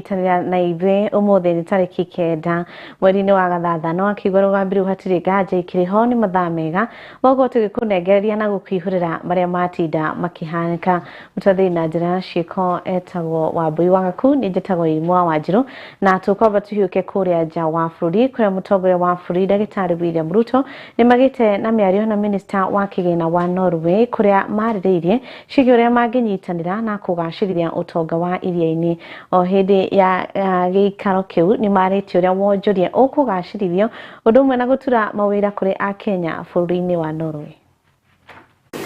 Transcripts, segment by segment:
Kũnyitanĩra na ithuĩ ũmũthĩ nĩ tarĩki 9 mweri-inĩ wa gathathano akiuga rũgambi rũu hatirĩ nganja ikĩrĩ ho nĩ mathaa mega koguo tũgĩkũnengereria na gũkũihũrĩra marĩa matinda makĩhanĩka. Mũtwathĩri na njĩra ya ciĩko etagwo Wambui wa Gaku, nĩ njĩtagwo Irimũ wa Wanjirũ, na tũkwamba tũhiũke kũrĩa nja wa bũrũri kũrĩa mũtongoria wa bũrũri ndagĩtarĩ William Ruto nĩ magĩte na mĩario na minista wa kĩgĩna wa Norway kũrĩa marĩrĩirie ciĩgiĩ ũrĩa mangĩnyitanĩra na kũgacĩrithia ũtonga wa iria-inĩ. O hĩndĩ ya gĩikaro kĩu nĩ marĩtie ũrĩa wonjoria ũkũgacĩrithio ũndũ ũmwe na gũtura mawĩra kũrĩ akenya bũrũri-inĩ wa Norway.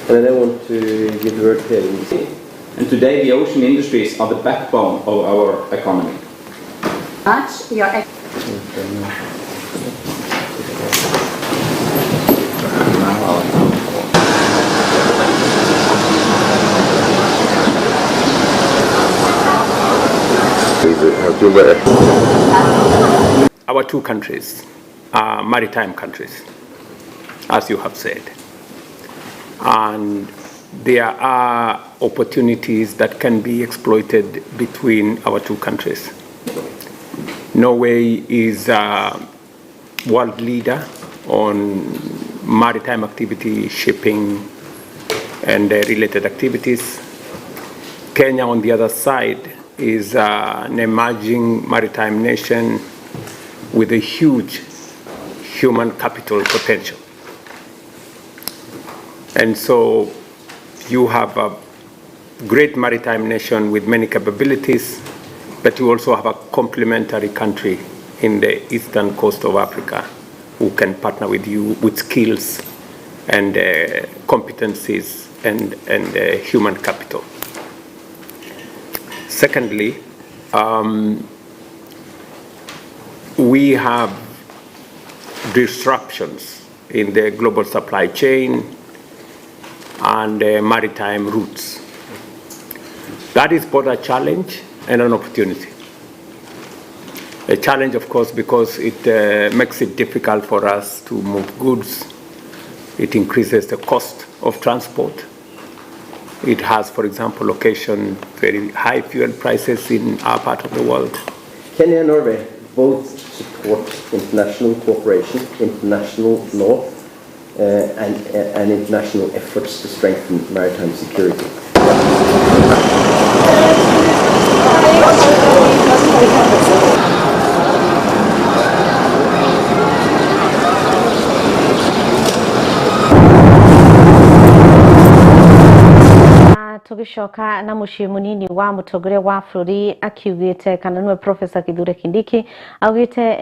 And I want to give the word to Erin. And today the ocean industries are the backbone of our economy. Much. Your Our two countries are maritime countries, as you have said. And there are opportunities that can be exploited between our two countries. Norway is a world leader on maritime activity, shipping, and related activities. Kenya, on the other side, is an emerging maritime nation with a huge human capital potential. And so you have a great maritime nation with many capabilities, but you also have a complementary country in the eastern coast of Africa who can partner with you with skills and competencies and human capital. Secondly, we have disruptions in the global supply chain and maritime routes. That is both a challenge and an opportunity. A challenge, of course, because it makes it difficult for us to move goods. It increases the cost of transport. It has, for example, occasioned very high fuel prices in our part of the world. Kenya and Norway both support international cooperation, international law, and international efforts to strengthen maritime security. Tugicoka na muciĩ munini wa mũtongoria wa bũrũri akiugĩte kana nĩwe Professor Kithure Kindiki augĩte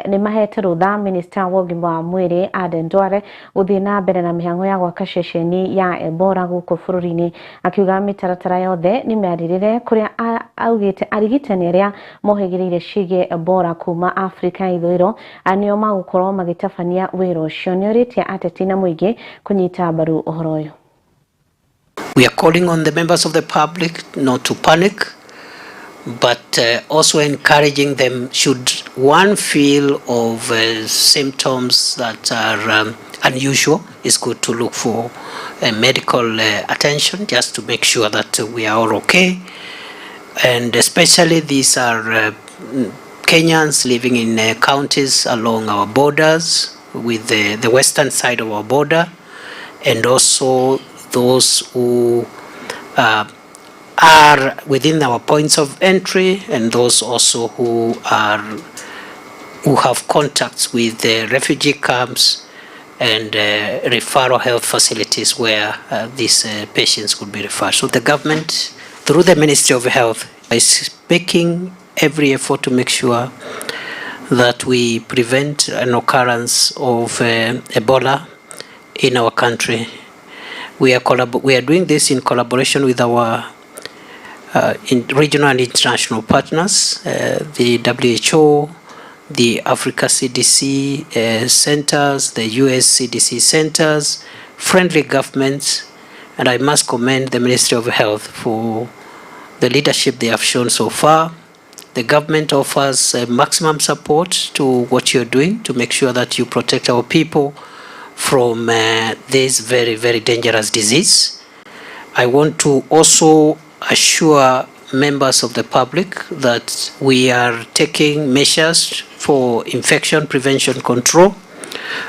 nĩ mahete rũtha minister wa ũgima wa mwĩrĩ Aden Duale gũthiĩ na mbere na mĩhang'o ya gwaka ceceni ya Ebola gũkũ bũrũri-inĩ, akiuga mĩtaratara yothe nĩ mĩarĩrĩre kũrĩa augĩte arigitani arĩa mohĩgĩrĩire ciĩgiĩ Ebola kuma Afrika ya ithũĩro nĩo magũkorwo magĩtabania wĩra ũcio. Nĩorĩtie ateti na mũingĩ kũnyita mbaru ũhoro ũyũ. We are calling on the members of the public not to panic, but also encouraging them, should one feel of symptoms that are unusual, it's good to look for medical attention just to make sure that we are all okay. And especially these are Kenyans living in counties along our borders, with the western side of our border, and also those who are within our points of entry, and those also who have contacts with the refugee camps and referral health facilities where these patients could be referred. So the government, through the Ministry of Health, is making every effort to make sure that we prevent an occurrence of Ebola in our country. We are doing this in collaboration with our regional and international partners, the WHO, the Africa CDC centers, the US CDC centers, friendly governments, and I must commend the Ministry of Health for the leadership they have shown so far. The government offers maximum support to what you're doing to make sure that you protect our people from this very, very dangerous disease. I want to also assure members of the public that we are taking measures for infection prevention control.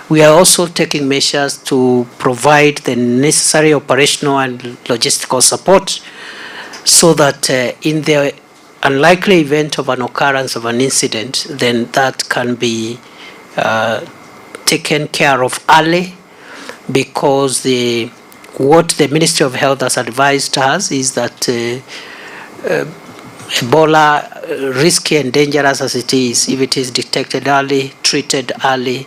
We are also taking measures to provide the necessary operational and logistical support so that in the unlikely event of an occurrence of an incident, then that can be taken care of early, because what the Ministry of Health has advised us is that Ebola, risky and dangerous as it is, if it is detected early, treated early,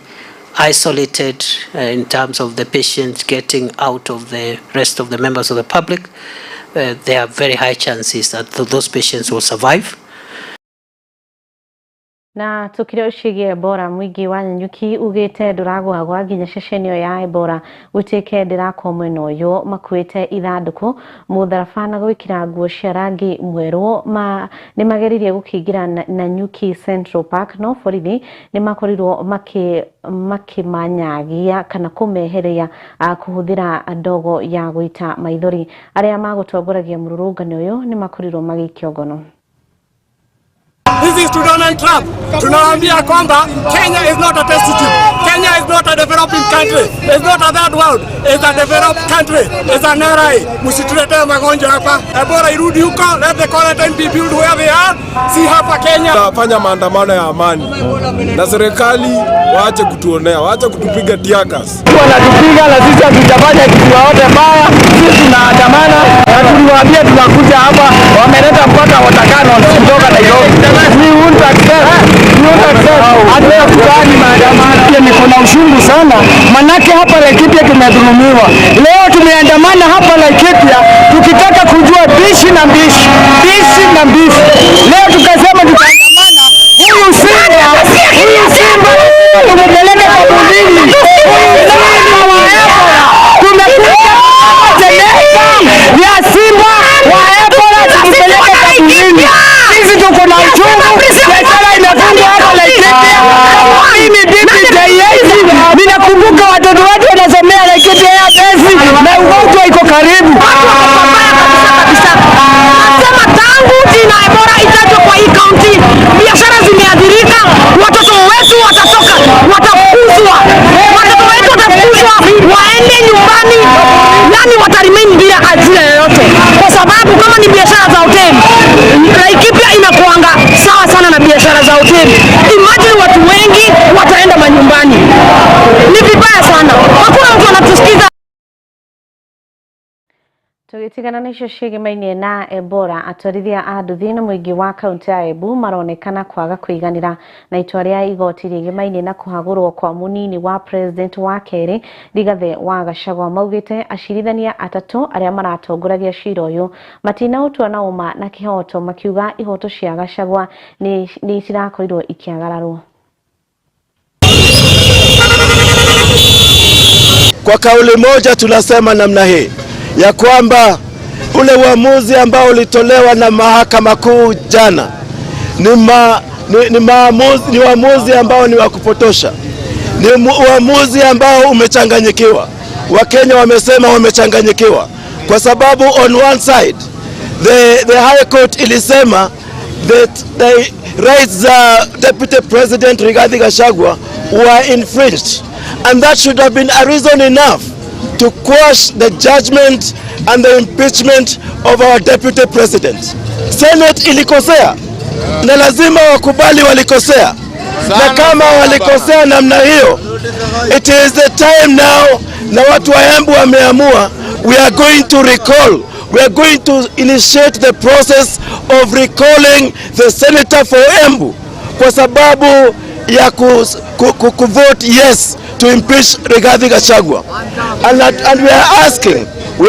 isolated in terms of the patient getting out of the rest of the members of the public, there are very high chances that those patients will survive. Na tukire ucigie Ebola mwingi wa Nanyuki ugite nduragwagwa nginya ceceni ĩyo ya Ebola gwĩtĩke ndĩrakwo mwena ũyũ makuĩte ithandũkũ mũtharaba na gwĩkĩra nguo cia rangi mwerũ ma nĩmageririe gũkĩingĩra Nanyuki Central Park no borithi nĩmakorirwo makĩmanyagia kana kũmeheria kũhũthĩra ndogo ya gũita maithori. Arĩa magũtongoragia mũrũrũngano ũyũ nĩmakorirwo magĩikio ngono. This is to Donald Trump. Tunawaambia kwamba Kenya is not a test tube. Kenya is not a developing country. It's not a third world. It's a developed country. It's an RI. Msituletee magonjwa hapa. Ebola irudi huko. Let the quarantine be built where they are. Si hapa Kenya. Tunafanya maandamano ya amani. Na serikali waache kutuonea, waache kutupiga tear gas. Wanatupiga na sisi hatujafanya kitu yoyote mbaya. Sisi tunaandamana na tuliwaambia tunakuja hapa. Wameleta mpaka watakano kutoka Nairobi. We won't accept. We won't accept. Hatukubali maandamano. Niko na uchungu sana. Manake hapa Laikipia tumedhulumiwa. Leo tumeandamana hapa Laikipia tukitaka kujua bishi na mbishi. Bishi na mbishi. Leo tukasema tutaandamana. Huyu Simba tumepeleka kaburini. Huyu Simba wa Ebola tumekuja jeneza ya Simba wa Ebola tumpeleke kaburini. Sisi tuko na uchungu, biashara imefungwa hapa Laikipia. Mimi DPJS ninakumbuka watoto wetu wanasomea Laikipia Air na ugonjwa iko karibu. Watu wako kabisa kabisa. Nasema tangu jina Ebola itajwe kwa hii county, biashara zimeathirika, watoto wetu watatoka, watafukuzwa. Watoto wetu watafukuzwa waende nyumbani, yani wataremain bila ajira yoyote. Kwa sababu kama ni biashara za hoteli, Laikipia inakuanga sawa sana na biashara za hoteli. Imagine watu wengi wataenda manyumbani. Ni vibaya sana. Hakuna mtu anatusikiza. Tũgĩtigana na icio ciĩgĩmainie na Ebola, atwarithia a nduthi na mũingĩ wa kaunti ya Embu maronekana kwaga kũiganĩra na itua rĩa igoti rĩgĩmainie na kũhagũrwo kwa mũnini wa president wa kerĩ Rigathĩ wa Gachagua. Maugĩte acirithania atatũ arĩa maratongoragia cira ũyũ matinaũtua na ũma na kĩhoto, makiuga ihoto cia Gachagua nĩ cirakorirwo ikĩagararwo. Kwa kauli moja tunasema namna hii ya kwamba ule uamuzi ambao ulitolewa na mahakama kuu jana ni uamuzi ambao ni wa kupotosha. Ni uamuzi ambao umechanganyikiwa. Wakenya wamesema wamechanganyikiwa kwa sababu on one side the High Court ilisema that the rights za Deputy President Rigathi Gachagua were infringed, and that should have been a reason enough to quash the judgment and the impeachment of our deputy president. Senate ilikosea na lazima wakubali walikosea, na kama walikosea namna hiyo, it is the time now, na watu wa Embu wameamua, we are going to recall, we are going to initiate the process of recalling the senator for Embu kwa sababu ya ku vote yes to impeach Rigathi Gachagua. And we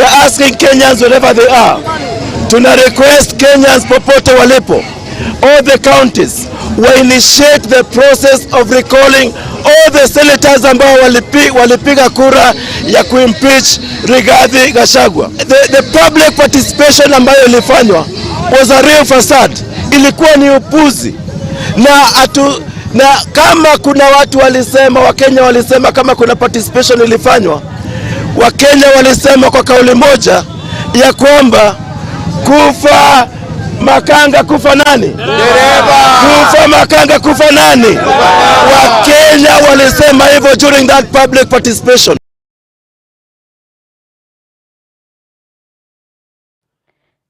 are asking Kenyans wherever they are, tuna request Kenyans popote walipo, all the counties, we initiate the process of recalling all the senators ambao walipiga kura ya kuimpeach Rigathi Gachagua. The public participation ambayo ilifanywa was a real facade, ilikuwa ni upuzi na kama kuna watu walisema, Wakenya walisema kama kuna participation ilifanywa, Wakenya walisema kwa kauli moja ya kwamba kufa Makanga kufa nani? Dereva. Kufa makanga kufa nani? Wakenya walisema hivyo during that public participation.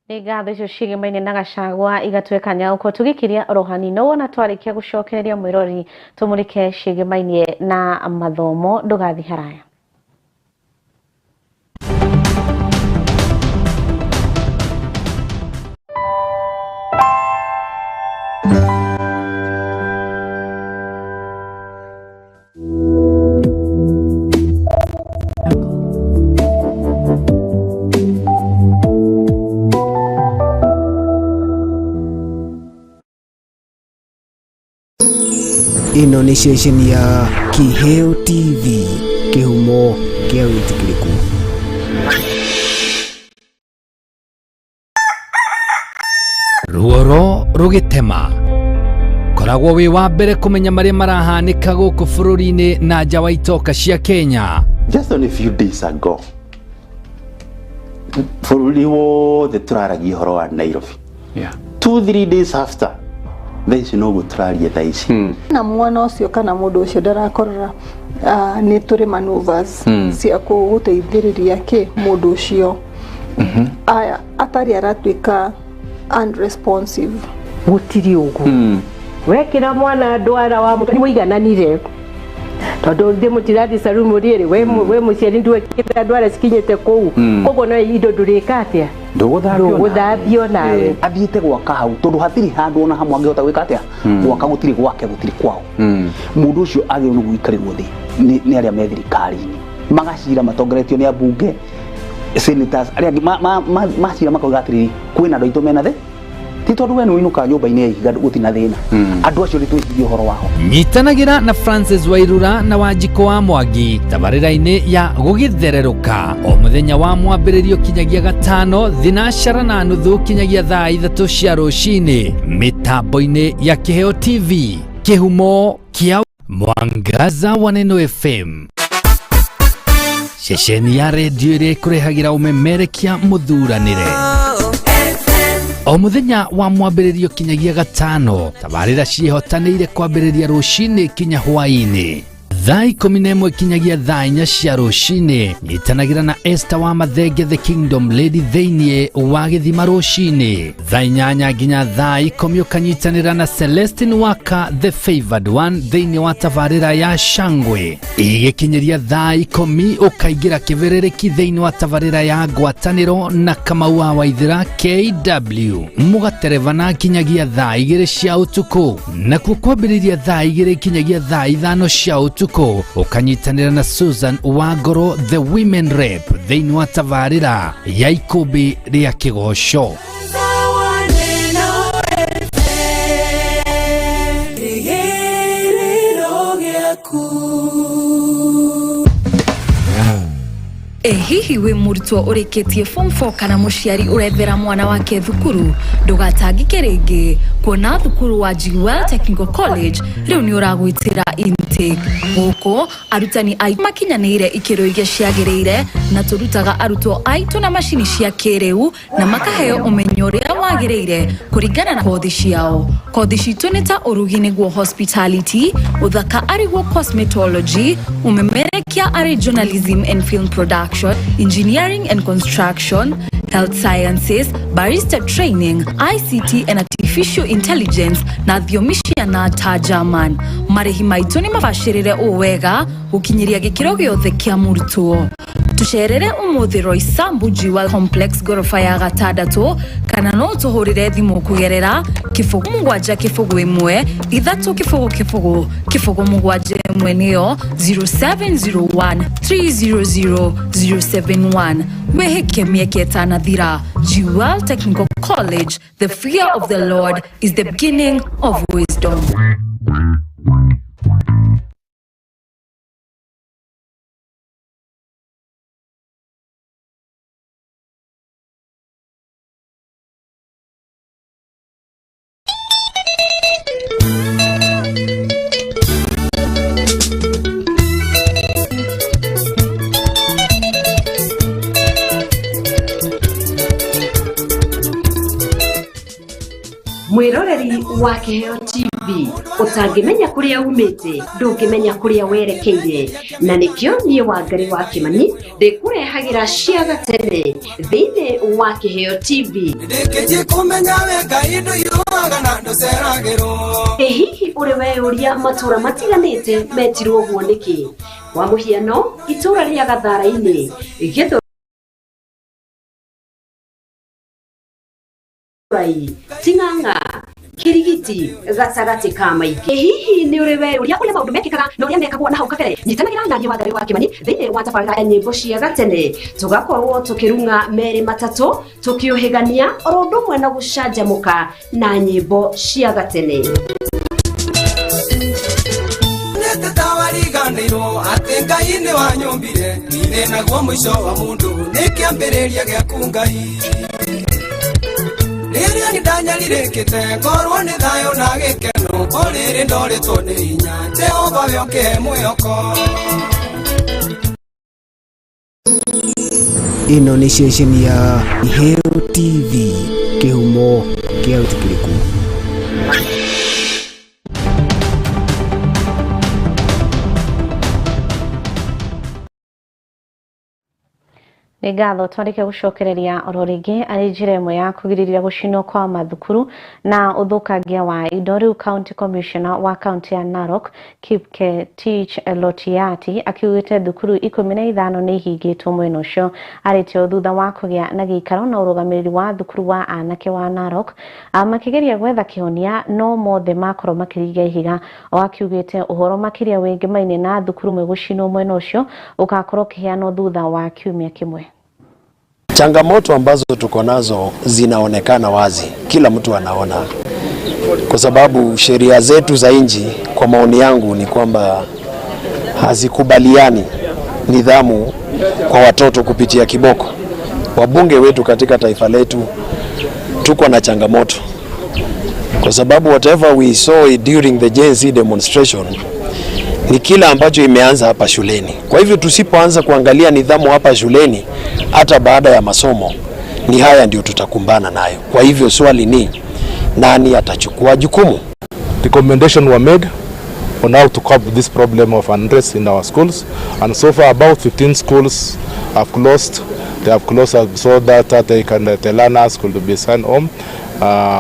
Nĩ ngatho icio ciĩgemaine na Gachagua igatuĩka nyauko tũgĩkiria oro hanini no wona twarĩkia gũcokereria mwĩrori tũmũrĩke ciĩgemainie na mathomo ndũgathiĩ haraya. Ĩno nĩ ceceni ya Kiheo TV, kĩhumo kĩa wĩtĩkĩrĩku. Ruoro rũgĩtema koragwo wĩ wa mbere kũmenya marĩa marahanĩka gũkũ bũrũri-inĩ na nja wa itoka cia Kenya. Just only a few days ago, bũrũri wothe tũraragia ũhoro wa Nairobi. 2-3 days after, thaa ici noguo tũraria thaa ici. Na mwana ũcio kana mũndũ ũcio ndarakorora nĩ tũrĩ maneuvers cia gũteithĩrĩria kĩ mũndũ ũcio aya atarĩ aratuĩka unresponsive. Gũtirĩ ũguo wekĩra mwana ndwara wa mũtwe mũigananire tondũ thĩ mũtirathi sarumu rĩrĩ we mũciari ndwekĩra ndwara cikinyĩte kũu koguo no indo ndũrĩka atĩa ndũgũthambio nawe. Athiĩte gwaka hau tondũ hatirĩ handũ ona hamwe angĩhota gwĩka atĩa gwaka gũtirĩ gwake gũtirĩ kwao. Mũndũ ũcio agĩrĩirwo nĩ gũikarĩrwo thĩ nĩ arĩa me thirikari-inĩ magacira matongoretio nĩ ambunge senators arĩa angĩ macira makauga atĩrĩrĩ kwĩna andũ aitũ mena thĩ ti tondũ we nĩ ũinũkaga nyũmba-inĩ ya ihiga gũtirĩ na thĩna andũ acio nĩ twĩcirie ũhoro wao. Nyitanagĩra na Francis Wairura na Wanjikũ wa Mwangi tabarĩra-inĩ ya gũgĩthererũka o mũthenya wa mwambĩrĩrio kinyagia gatano 4:30 kinyagia thaa 3 cia rũcinĩ mĩtambo-inĩ ya Kiheo TV kĩhumo kĩa Mwangaza wa Neno FM, ceceni ya redio ĩrĩa ĩkũrehagĩra ũmemerekia mũthuranĩre o mũthenya wa mwambĩrĩrio kinyagia gatano tabarĩra ciĩhotanĩire kwambĩrĩria rũcinĩ kinya hwaĩ-inĩ thaa 11 kinyagia thaa 4 cia rũcinĩ. Nyitanagĩra na Esther wa Mathenge the Kingdom Lady thĩinĩ wa gĩthima rũcinĩ thaa 8 nginya thaa 10 ũkanyitanĩra na Celestine Waka the Favored One thĩinĩ wa tabarĩra ya Shangwe. Igĩkinyĩria thaa 10 ũkaingĩra kĩbĩrĩrĩki thĩinĩ wa tabarĩra ya ngwatanĩro na Kamau wa Waithĩra KW mũgaterebana kinyagia thaa 2 cia ũtukũ, nakuo kwambĩrĩria thaa 2 kinyagia thaa 5 cia ũtukũ ũkanyitanĩra na Susan Wangoro the Women Rep thĩinĩ wa tabarĩra ya ikũmbĩ rĩa kĩgoco. Hihi wĩ mũrutwo ũrĩkĩtie form 4 kana mũciari ũrethera mwana wake thukuru ndũgatangĩke rĩngĩ kuona thukuru wa Jewel Technical College rĩu nĩ ũragwĩtĩra intake. Gũkũ arutani aitũ makinyanĩire ikĩro iria ciagĩrĩire na tũrutaga arutwo aitũ na macini cia kĩrĩu na makaheo ũmenyo ũrĩa wagĩrĩire kũringana na kothi ciao. Kothi citũ nĩ ta ũrugi nĩguo hospitality, ũthaka arĩguo cosmetology, ũmemerekia arĩ journalism and film production, engineering and construction, health sciences, barista training, ICT and artificial intelligence na thiomi cia na ta German. Marĩhi maitũ nĩ mabacĩrĩre ũũ wega gũkinyĩria gĩkĩro gĩothe kĩa mũrutwo. Tũcerere ũmũthĩ Roysambu Jewel Complex goroba ya gatandatũ kana no ũtũhũrĩre thimũ kũgerera 0 7 0 1 3 0 0 0 7 1 nĩyo 0701 300 071. Wĩhĩke mĩeke ĩtanathira. Jewel Technical College, the fear of the Lord is the beginning of wisdom. Mwĩroreri wa Kĩheo TV, ũtangĩmenya kũrĩa umĩte ndũngĩmenya kũrĩa werekeire, na nĩkĩo niĩ Wangari wa Kĩmani ndĩkũrehagĩra cia gatene thĩinĩ wa Kĩheo TV. Ndĩkĩtie kũmenya we Ngai ndũiyũaga na ndũceragĩrwo. Ĩ hihi ũrĩ weyũria matũra matiganĩte metirwo ũguo nĩkĩ? Kwa mũhiano, itũra rĩa Gathara-inĩ, Gĩthũrai, Ting'ang'a, Kĩrigiti, gatagatĩ ka maingĩ. Hihi nĩ ũrĩ weyũria ũrĩa maũndũ mekĩkaga na ũrĩa mekagwo na hau kabere? Nyitanagĩra na niĩ Wangari wa Kĩmani thĩinĩ wa tabarĩra ya nyĩmbo cia gatene, tũgakorwo tũkĩrung'a merĩ matatũ, tũkĩũhĩgania oro ũndũ ũmwe na gũcanjamũka na nyĩmbo cia gatene. Nĩte tawariganĩirwo atĩ Ngai nĩ wanyũmbire ithĩ naguo mũico wa mũndũ nĩ kĩambĩrĩria gĩaku Ngai. Rĩrĩa nĩ ndanyarirĩkĩte ngorwo nĩ thayũ na gĩkeno o rĩrĩ ndorĩtwo nĩ hinya Jehova we ũkĩhe mwĩhoko. Ĩno nĩ ceceni ya Iheo TV, kĩhumo kĩa wĩtĩkĩrĩku. Nĩ ngatho twarĩkia gũcokereria oro rĩngĩ arĩ njĩra ĩmwe ya kũgirĩrĩria gũcinwo kwa mathukuru na ũthũkangia wa indo. Rĩu County Commissioner wa kaunti ya Narok Kipngetich Lotiati akiugĩte thukuru 15 nĩ ihingĩtwo mwena ũcio. Arĩtie ũũ thutha wa kũgĩa na gĩikaro na ũrũgamĩrĩri wa thukuru wa anake wa Narok makĩgeria gwetha kĩhonia no mothe makorwo makĩringa ihiga. O akiugĩte ũhoro makĩria wĩngĩmaine na thukuru ĩmwe gũcinwo mwena ũcio ũgakorwo ũkĩheanwo thutha wa kiumia kĩmwe. Changamoto ambazo tuko nazo zinaonekana wazi, kila mtu anaona, kwa sababu sheria zetu za nchi, kwa maoni yangu, ni kwamba hazikubaliani nidhamu kwa watoto kupitia kiboko. Wabunge wetu katika taifa letu tuko na changamoto, kwa sababu whatever we saw during the Gen Z demonstration ni kila ambacho imeanza hapa shuleni. Kwa hivyo tusipoanza kuangalia nidhamu hapa shuleni, hata baada ya masomo, ni haya ndio tutakumbana nayo. Kwa hivyo swali ni nani atachukua jukumu? Recommendation were made on how to curb this problem of unrest in our schools, and so far about 15 schools have closed. They have closed so that the learners could be sent home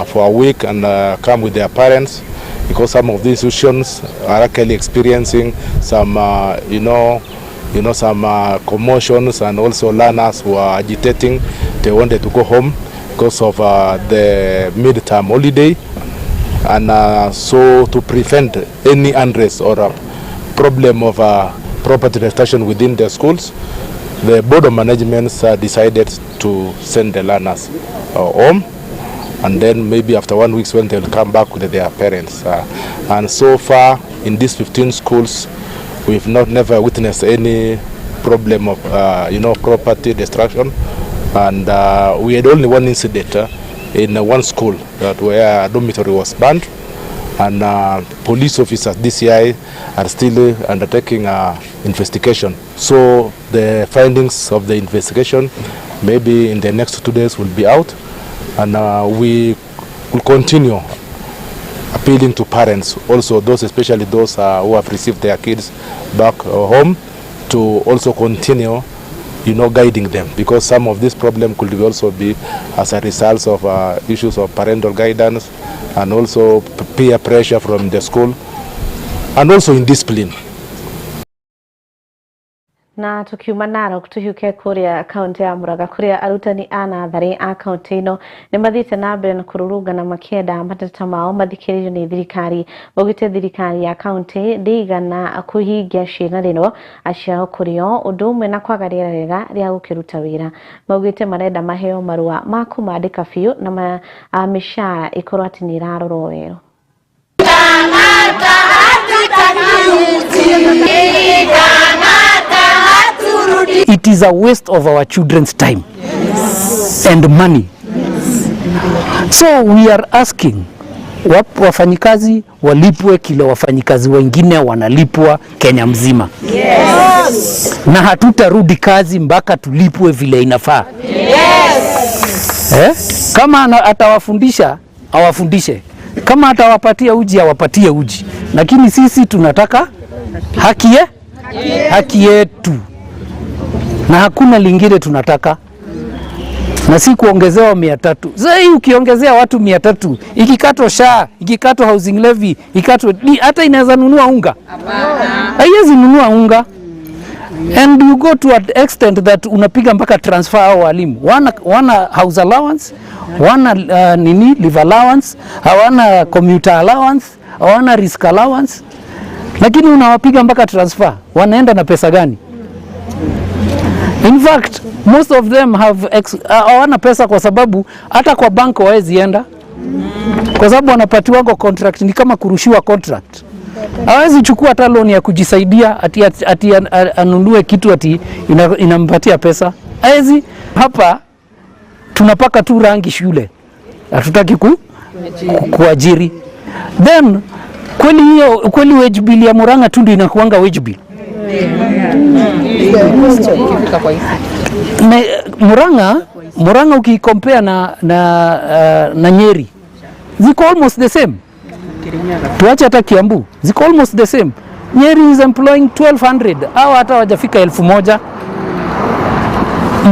for a week and come with their parents, because some of these institutions are actually experiencing some, some commotions, and also learners who are agitating. They wanted to go home because of the midterm holiday, and so to prevent any unrest or a problem of property destruction within the schools, the board of management decided to send the learners home, and then maybe after 1 week when they'll come back with their parents. And so far in these 15 schools, we've not never witnessed any problem of property destruction, and we had only one incident in one school that where a dormitory was burned, and police officers DCI are still undertaking investigation. So the findings of the investigation maybe in the next 2 days will be out, and we will continue appealing to parents, also those, especially those who have received their kids back home, to also continue guiding them, because some of this problem could also be as a result of issues of parental guidance, and also peer pressure from the school, and also indiscipline. Na tukiuma Narok tuhiuke kuria kaunti ya Murang'a kuria arutani a natharĩ a kaunti ĩno nĩ mathiĩte na mbere na kũrũrũngana makĩenda mateta mao mathikĩrĩrio nĩ thirikari. Maugĩte thirikari ya kaunti ndĩigana kũhingia ciĩranĩro ciao kũrĩ o ũndũ ũmwe na kwaga rĩera rĩega rĩa gũkĩruta wĩra. Maugĩte marenda maheo marũa ma kũmandĩka biũ na mĩcara ĩkorwo atĩ nĩ ĩrarorwo werũ. It is a waste of our children's time. Yes. And money. Yes. So we are asking wafanyikazi walipwe kile wafanyikazi wengine wanalipwa Kenya mzima. Yes. Na hatutarudi kazi mpaka tulipwe vile inafaa. Yes. Kama atawafundisha, awafundishe. Kama atawapatia uji awapatie uji, lakini sisi tunataka haki, haki yetu, na hakuna lingine tunataka, na si kuongezewa 300. Sasa hii ukiongezea watu 300, ikikatwa SHA, ikikatwa housing levy, ikatwa hata inaweza nunua unga? Haiwezi nunua unga. And you go to an extent that unapiga mpaka transfer hao walimu wana house allowance, wana nini leave allowance, hawana commuter allowance, hawana risk allowance, lakini unawapiga mpaka transfer. Wanaenda na pesa gani? In fact, most of them have hawana pesa kwa sababu hata kwa bank hawawezi enda, kwa sababu wanapatiwako contract, ni kama kurushiwa contract. Hawezi chukua hata loan ya kujisaidia ati anunue kitu ati inampatia pesa. Hawezi. Hapa tunapaka tu rangi shule, hatutaki kuajiri. Then kweli hiyo kweli wage bill ya Murang'a tu ndio inakuanga wage bill? Na, Murang'a ukicompare na Nyeri ziko almost the same. Tuache hata Kiambu, ziko almost the same. Nyeri is employing 1200 au hata hawajafika 1000.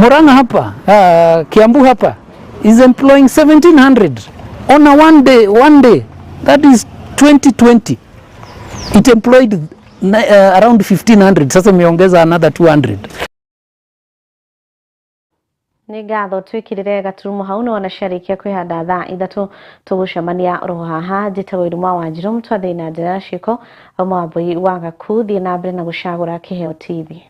Murang'a hapa, Kiambu hapa is employing 1700 on a one day, that is 2020 it employed around 1500. Sasa imeongeza another 200. Nĩ ngatho twĩkĩrĩre gaturumo hau nĩ wona ciarĩkia kwĩhanda thaa 3 tũgũcemania oro haha. Njĩtagwo Iruma Wanjirũ mũtwathĩi na njĩra ya ciĩko auma Wambui wa Gaku. Thiĩ na mbere na gũcagũra Kĩheo TV.